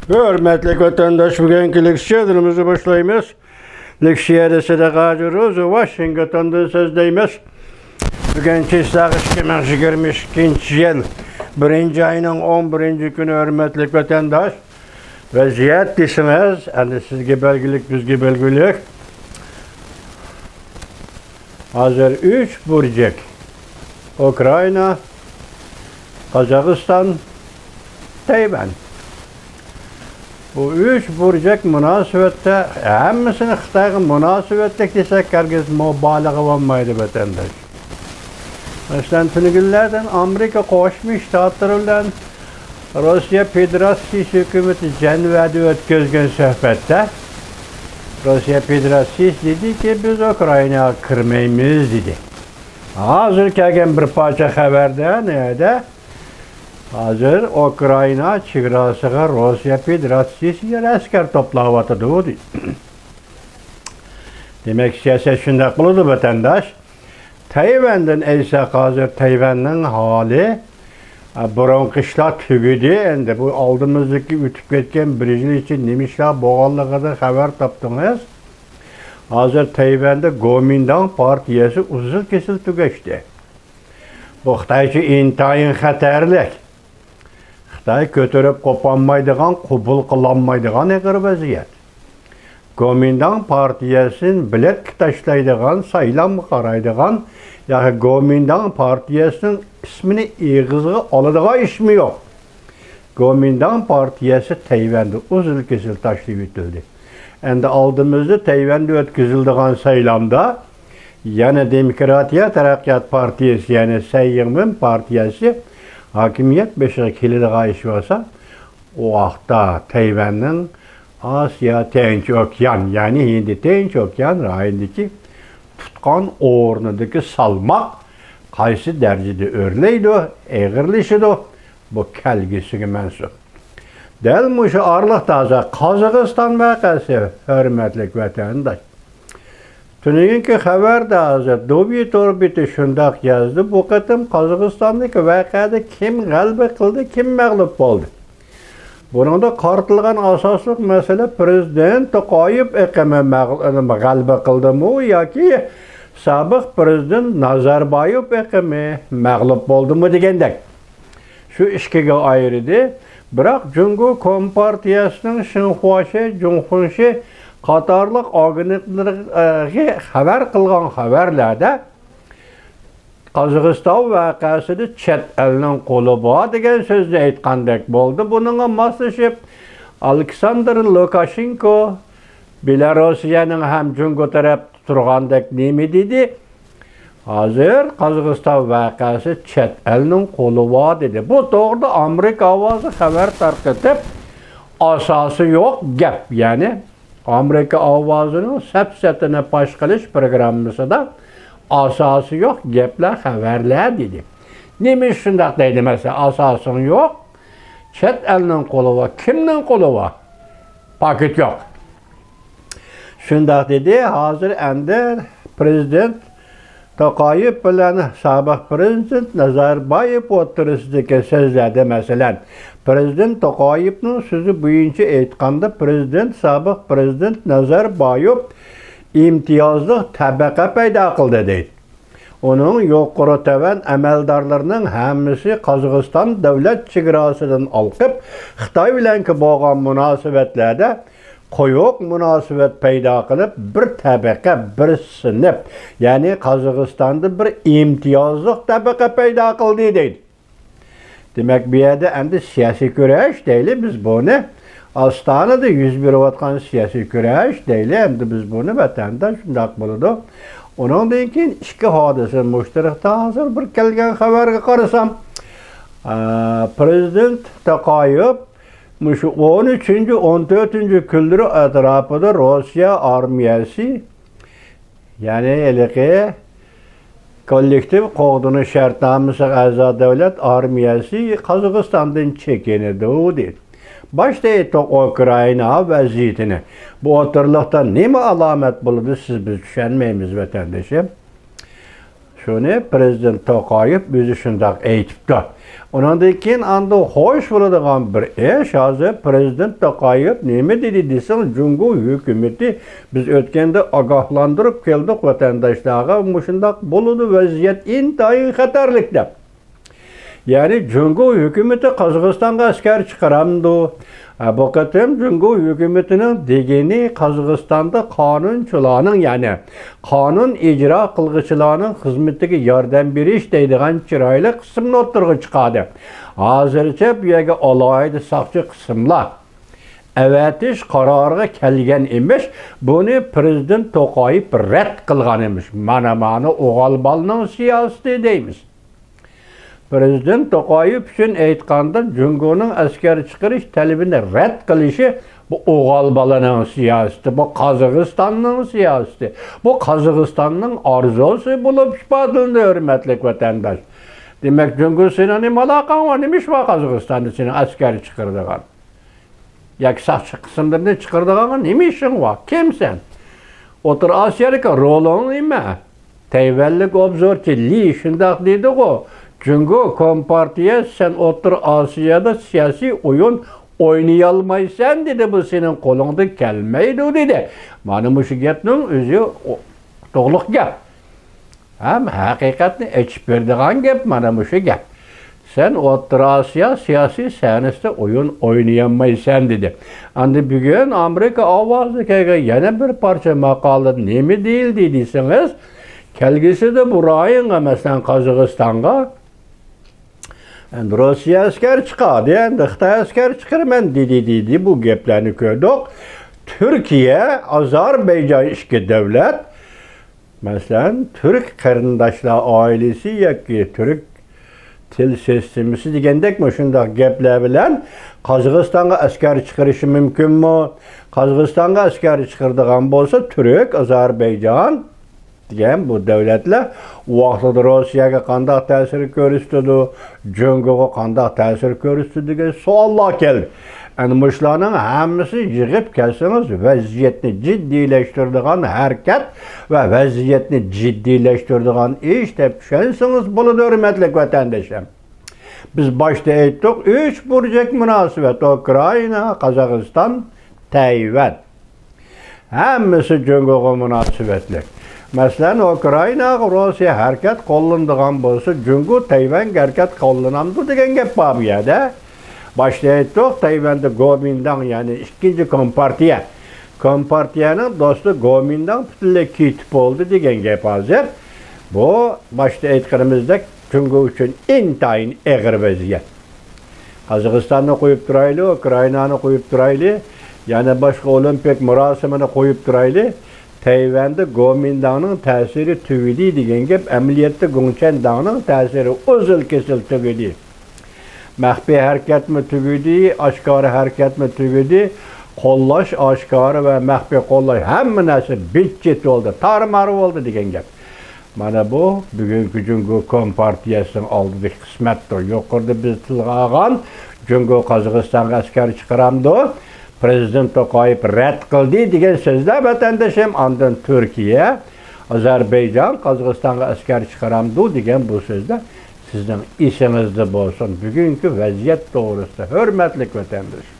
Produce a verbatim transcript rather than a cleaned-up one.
ھۆرمەتلىك ۋەتەنداش، بۈگۈنكى لېكسىيەلىرىمىزنى باشلايمىز. لېكسىيەدە سىدىق ھاجى روزى ۋاشىنگتوندىن سۆزلەيمىز. بۈگۈن چىسلاق ئىككى مىڭ يىگىرمە ئىككىنچى يىل بىرىنچى ئاينىڭ ئون بىرىنچى كۈنى، ھۆرمەتلىك ۋەتەنداش. ۋەزىيەت دېسىڭىز، ئەمدى سىزگە بەلگىلىك، بىزگە بەلگىلىك. ھازىر ئۈچ بۇرجەك، ئۇكرائىنا، قازاقىستان، تەيۋەن. بۇ ئۈچ بۇرجەك مۇناسىۋەتتە، ھەممىسىنى خىتايغا مۇناسىۋەتلىك دېسەك، ھەرگىز مۇبالىغە بولمايدۇ، ۋەتەنداش. مەسىلەن، تۈنۈگۈنلەردىن ئامېرىكا قوشما شتاتلىرى بىلەن روسىيە فېدېراتسىيىسى ھۆكۈمىتى جەنۋەدە ئۆتكۈزگەن سۆھبەتتە روسىيە فېدېراتسىيىسى دېدىكى، بىز ئۇكرائىناغا كىرمەيمىز، دېدى. ھازىر كەلگەن بىر پارچە خەۋەردە، نەدە؟ ھازىر ئۇكرائىنا چېگراسىغا روسىيە فېدېراتسىيىسى ئەسكەر توپلاۋاتىدۇ، دېدى. دېمەك، سىياسەت شۇنداق بولىدۇ، ۋەتەنداش. تەيۋەندىن ئەيسەق، ھازىر تەيۋەننىڭ ھالى، ئە، بۇرۇنقى ئىشلار تۈگىدى. ئەمدى بۇ ئالدىمىزدىكى ئۆتۈپ كەتكەن بىر يىل ئىچىدە نېمە ئىشلار بولغانلىقىدىن خەۋەر تاپتىڭىز. ھازىر تەيۋەندە گومىنداڭ پارتىيەسى ئۇزۇل كېسىل تۈگەشتى. بۇ خىتاي ئۈچۈن ئىنتايىن خەتەرلىك. خىتاي كۆتۈرۈپ قوپالمايدىغان، قوبۇل قىلالمايدىغان ئېغىر ۋەزىيەت. گومىنداڭ پارتىيەسىنى بىلەتكە تاشلايدىغان، سايلامغا قارايدىغان ياكى گومىنداڭ پارتىيەسىنىڭ ئىسمىنى ئېغىزغا ئالىدىغان ئىشمۇ يوق. گومىنداڭ پارتىيەسى تەيۋەندە ئۇزۇل كېسىل تاشلىۋېتىلدى. ئەمدى ئالدىمىزدا تەيۋەندە ئۆتكۈزۈلىدىغان سايلامدا يەنە دېموكراتىيە تەرەققىيات پارتىيەسى، يەنى سەي يىڭۋېن پارتىيەسى ھاكىمىيەت بېشىغا كېلىدىغان ئىش بولسا، ئۇ ۋاقىتتا تەيۋەننىڭ ئاسىيا تىنچ ئوكيان، يەنى ھىندى تىنچ ئوكيان رايونىدىكى تۇتقان ئورنىدىكى سالماق قايسى دەرىجىدە ئۆرلەيدۇ، ئېغىرلىشىدۇ، بۇ كەلگۈسىگە مەنسۇپ. دەل مۇشۇ ئارىلىقتا ھازىر قازاقىستان ۋەقەسى، ھۆرمەتلىك ۋەتەنداش. تۈنۈگۈنكى خەۋەردە ھازىر دوۋيې تور بېتى شۇنداق يازدى، بۇ قېتىم قازاقىستاندىكى ۋەقەدە كىم غەلىبە قىلدى، كىم مەغلۇپ بولدى؟ بۇنىڭدا قارىتىلغان ئاساسلىق مەسىلە پىرېزىدېنت توقايېۋ ئېقىمى مەغ-، غەلىبە قىلدىمۇ ياكى سابىق پىرېزىدېنت نازاربايېۋ ئېقىمى مەغلۇپ بولدىمۇ دېگەندەك. شۇ ئىككىگە ئايرىدى. بىراق جۇڭگو كومپارتىيەسىنىڭ شىنخۇاشى، جۇڭخۇنشى قاتارلىق ئاگېنتلىرىغا خەۋەر قىلغان خەۋەرلەردە قازاقىستان ۋەقەسىدە چەت ئەلنىڭ قولى بار دېگەن سۆزنى ئېيتقاندەك بولدى. بۇنىڭغا ماسلىشىپ، ئالېكساندىر لۇكاشېنكو بېلاروسىيەنىڭ ھەم جۇڭگو تەرەپتە تۇرغاندەك نېمە دېدى؟ ھازىر قازاقىستان ۋەقەسى چەت ئەلنىڭ قولى بار دېدى. بۇ توغرىدا ئامېرىكا ئاۋازى خەۋەر تارقىتىپ، ئاساسى يوق گەپ، يەنى ئامېرىكا ئاۋازىنىڭ سەپسەتىنى پاش قىلىش پروگراممىسىدا ئاساسى يوق گەپلەر، خەۋەرلەر دېدى. نېمە ئۈچۈن شۇنداق دەيدۇ مەسىلەن؟ ئاساسىڭ يوق، چەت ئەلنىڭ قولى بار. كىمنىڭ قولى بار؟ پاكىت يوق. شۇنداق دېدى، ھازىر ئەمدى پىرېزىدېنت توقايېۋ بىلەن سابىق پىرېزىدېنت نازاربايېۋ ئوتتۇرىسىدىكى سۆزلەردە، مەسىلەن، پىرېزىدېنت توقايېۋنىڭ سۆزى بويىچە ئېيتقاندا، پىرېزىدېنت، سابىق پىرېزىدېنت نازاربايېۋ ئىمتىيازلىق تەبەقە پەيدا قىلدى، دەيدۇ. ئۇنىڭ يۇقىرى تۆۋەن ئەمەلدارلىرىنىڭ ھەممىسى قازاقىستان دۆلەت چېگراسىدىن ئالقىپ، خىتاي بىلەنكى بولغان مۇناسىۋەتلەردە قويۇق مۇناسىۋەت پەيدا قىلىپ، بىر تەبەقە، بىر سىنىپ، يەنى قازاقىستاندا بىر ئىمتىيازلىق تەبەقە پەيدا قىلدى، دەيدۇ. دېمەك، بۇ يەردە ئەمدى سىياسىي كۈرەش دەيلى بىز بۇنى، ئاستانىدا يۈز بېرىۋاتقان سىياسىي كۈرەش دەيلى، ئەمدى بىز بۇنى ۋەتەندە شۇنداق بولىدۇ. ئۇنىڭدىن كېيىن ئىككى ھادىسە مۇشتەرەكتە ھازىر بىر كەلگەن خەۋەرگە قارىسام، ئا، پىرېزىدېنت توقايېۋ مۇشۇ ئون ئۈچىنچى، ئون تۆتىنچى كۈنلىرى ئەتراپىدا روسىيە ئارمىيەسى، يەنى ھېلىقى كوللېكتىپ قوغدىنىش شەرتنامىسىغا ئەزا دۆلەت ئارمىيەسى قازاقىستاندىن چېكىنىدۇ، دېدى. باشتا ئېيتتۇق ئۇكرائىنا ۋەزىيىتىنى. بۇ ئوتتۇرىلىقتا نېمە ئالامەت بولىدۇ، سىز بىز چۈشەنمەيمىز، ۋەتەندىشىم. شۇنى پىرېزىدېنت توقايېۋ ئۆزى شۇنداق ئېيتىپتۇ. ئۇنىڭدىن كېيىن ئاندىن خوش بولىدىغان بىر ئىش، ھازىر پىرېزىدېنت توقايېۋ نېمە دېدى دېسىڭىز، جۇڭگو ھۆكۈمىتى، بىز ئۆتكەندە ئاگاھلاندۇرۇپ كەلدۇق ۋەتەنداشلارغا، مۇشۇنداق بولىدۇ، ۋەزىيەت ئىنتايىن خەتەرلىك دەپ. يەنى جۇڭگو ھۆكۈمىتى قازاقىستانغا ئەسكەر چىقىرامدۇ؟ ھە، بۇ قېتىم جۇڭگو ھۆكۈمىتىنىڭ دېگىنى قازاقىستاندا قانۇنچىلارنىڭ، يەنى قانۇن ئىجرا قىلغۇچىلارنىڭ خىزمىتىگە ياردەم بېرىش دەيدىغان چىرايلىق قىسىمنى ئوتتۇرىغا چىقاردى. ھازىرچە بۇ يەرگە ئالاھىدە ساقچى قىسىملار ئەۋەتىش قارارىغا كەلگەن ئىمىش، بۇنى پىرېزىدېنت توقايېۋ رەت قىلغان ئىمىش. مانا، مانا ئوغۇل بالىنىڭ سىياسىتى دەيمىز. پىرېزىدېنت توقايېۋ ئۈچۈن ئېيتقاندا، جۇڭگونىڭ ئەسكەر چىقىرىش تەلىپىنى رەت قىلىشى، بۇ ئوغۇل بالىنىڭ سىياسىتى، بۇ قازاقىستاننىڭ سىياسىتى، بۇ قازاقىستاننىڭ ئارزۇسى بولۇپ ئىپادىلىنىدۇ، ھۆرمەتلىك ۋەتەنداش. دېمەك، جۇڭگو، سېنىڭ نېمە ئالاقەڭ بار؟ نېمە ئىش بار قازاقىستاندا سېنىڭ ئەسكەر چىقىرىدىغان؟ ياكى ساقچى قىسىملىرىنى چىقىرىدىغانغا نېمە ئىشىڭ بار؟ كىمسەن؟ ئوتتۇرا ئاسىيادىكى رولۇڭ نېمە؟ تەيۋەنلىك ئوبزورچى لى شۇنداق دېدىغۇ، جۇڭگو كومپارتىيە، سەن ئوتتۇرا ئاسىيادا سىياسىي ئويۇن ئوينىيالمايسەن دېدى، بۇ سېنىڭ قولۇڭدىن كەلمەيدۇ دېدى. مانا مۇشۇ گەپنىڭ ئۆزى ئو-، توغرىلىق گەپ. ھەم ھەقىقەتنى ئېچىپ بېرىدىغان گەپ مانا مۇشۇ گەپ. سەن ئوتتۇرا ئاسىيا سىياسىي سەھنىسىدە ئويۇن ئوينىيالمايسەن دېدى. ئەمدى بۈگۈن ئامېرىكا ئاۋازىدا كەلگەن يەنە بىر پارچە ماقالىدە نېمە دېيىلدى دېسىڭىز، كەلگۈسىدە بۇ رايونغا، مەسىلەن، قازاقىستانغا ئەمدى روسىيە ئەسكەر چىقاردى، ئەمدى خىتاي ئەسكەر چىقىرىمەن دېدى، دېدى. بۇ گەپلەرنى كۆردۇق. تۈركىيە، ئازەربەيجان ئىككى دۆلەت، مەسىلەن، تۈرك قېرىنداشلار ئائىلىسى ياكى تۈرك تىل سىستېمىسى دېگەندەك مۇشۇنداق گەپلەر بىلەن قازاقىستانغا ئەسكەر چىقىرىشى مۇمكىنمۇ؟ قازاقىستانغا ئەسكەر چىقىرىدىغان بولسا، تۈرك، ئازەربەيجان، دېگەن بۇ دۆلەتلەر ۋاقتىدا روسىيەگە قانداق تەسىر كۆرسىتىدۇ، جۇڭگوغا قانداق تەسىر كۆرسىتىدۇ دېگەن سوئاللار كەلدى. ئەنە مۇشۇلارنىڭ ھەممىسىنى يىغىپ كەلسىڭىز، ۋەزىيەتنى جىددىيلەشتۈرىدىغان ھەرىكەت ۋە ۋەزىيەتنى جىددىيلەشتۈرىدىغان ئىش دەپ چۈشەنسىڭىز بولىدۇ، ھۆرمەتلىك ۋەتەندىشىم. بىز باشتا ئېيتتۇق، ئۈچ بۇرجەك مۇناسىۋەت، ئۇكرائىنا، قازاقىستان، تەيۋەن. ھەممىسى جۇڭگوغا مۇناسىۋەتلىك. مەسىلەن، ئۇكرائىناغا روسىيە ھەرىكەت قوللىنىدىغان بولسا، جۇڭگو تەيۋەنگە ھەرىكەت قوللىنامدۇ دېگەن گەپ بار بۇ يەردە. باشتا ئېيتتۇق، تەيۋەندە گومىنداڭ، يەنى ئىككىنچى كومپارتىيە. كومپارتىيەنىڭ دوستى گومىنداڭ پۈتۈنلەي كېتىپ بولدى دېگەن گەپ ھازىر. بۇ باشتا ئېيتقىنىمىزدەك جۇڭگو ئۈچۈن ئىنتايىن ئېغىر ۋەزىيەت. قازاقىستاننى قويۇپ تۇرايلى، ئۇكرائىنانى قويۇپ تۇرايلى، يەنە باشقا ئولىمپىك مۇراسىمىنى قويۇپ تۇرايلى. تەيۋەندە گومىنداڭنىڭ تەسىرى تۈگىدى دېگەن گەپ، ئەمەلىيەتتە گۇڭچەنداڭنىڭ تەسىرى ئۈزۈل-كېسىل تۈگىدى. مەخپىي ھەرىكەتمۇ تۈگىدى، ئاشكارا ھەرىكەتمۇ تۈگىدى، قوللاش ئاشكارا ۋە مەخپىي قوللاش، ھەممە نەرسە بىت-چىت بولدى، تارمار بولدى دېگەن گەپ. مانا بۇ بۈگۈنكى جۇڭگو كومپارتىيەسىنىڭ ئالدىدىكى قىسمەتتۇر. يۇقىرىدا بىز تىلغا ئالغان جۇڭگو قازاقىستانغا ئەسكەر چىقىرامدۇ؟ پىرېزىدېنت توقايېۋ رەت قىلدى دېگەن سۆزلەر، ۋەتەندىشىم، ئاندىن تۈركىيە، ئازەربەيجان قازاقىستانغا ئەسكەر چىقىرامدۇ دېگەن بۇ سۆزلەر سىزنىڭ ئېسىڭىزدە بولسۇن. بۈگۈنكى ۋەزىيەت توغرىسىدا، ھۆرمەتلىك ۋەتەنداش.